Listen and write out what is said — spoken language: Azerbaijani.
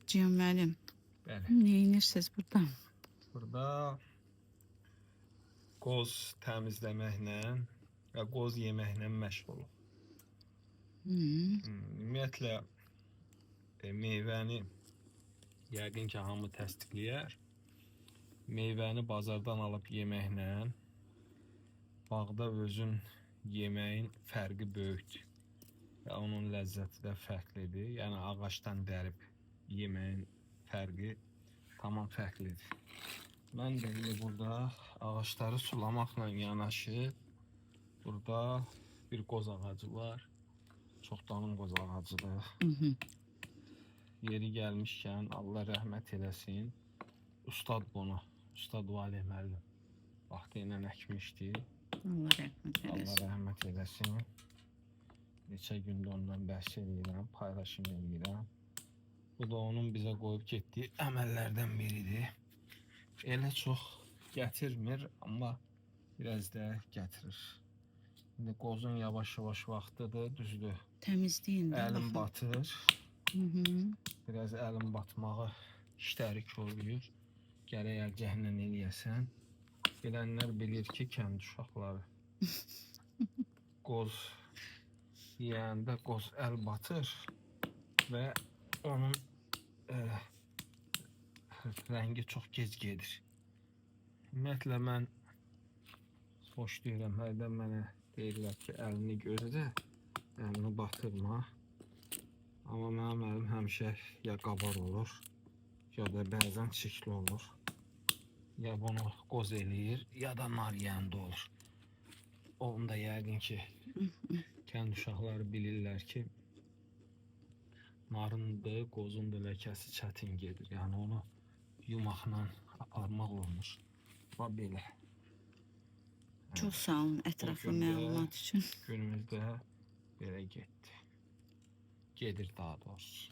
Cihan müəllim, Bəli. nə edirsiniz burada? Burada qoz təmizləməklə və qoz yeməklə məşğuluq. Ümumiyyətlə meyvəni yəqin ki hamı təsdiqləyər. Meyvəni bazardan alıb yeməklə bağda özün yeməyin fərqi böyükdür. Və onun ləzzəti də fərqlidir. Yəni ağacdan dərib yeməyin fərqi tamam fərqlidir. Mən də indi burada ağacları sulamaqla yanaşı burada bir qoz ağacı var. Çoxdanın qoz ağacıdır. Yeri gəlmişkən Allah rəhmət eləsin. Ustad bunu, Ustad Valeh müəllim vaxtı ilə əkmişdi. Allah rəhmət Allah eləsin. rəhmət eləsin. Neçə gündür ondan bəhs eləyirəm, paylaşım eləyirəm. Bu da onun bizə qoyub getdiyi əməllərdən biridir. Elə çox gətirmir, amma biraz da gətirir. İndi qozun yavaş-yavaş vaxtıdır, düzdür. Təmizləyin də. Əlim baxın. batır. Biraz əlim batmağı işləri koruyur. Gərək əlcəklə eləyəsən. Bilənlər bilir ki, kənd uşaqları qoz yeyəndə qoz əl batır və onun rəngi çox gec gedir. Ümumiyyətlə mən xoşlayıram. Hərdən mənə deyirlər ki, əlini gözlə, əlini batırma. Amma mənim əlim həmişə ya qabar olur, ya da bəzən çirkli olur. Ya bunu qoz eləyir, ya da nar yeyəndə olur. Onu da yəqin ki, kənd uşaqları bilirlər ki, narındır, qozun da ləkəsi çətin gedir. Yəni onu yumaqla aparmaq olmur. Bax belə. Çox sağ olun ətraflı Bugün də- məlumat üçün. Günümüzdə belə getdi. Gedir daha doğrusu.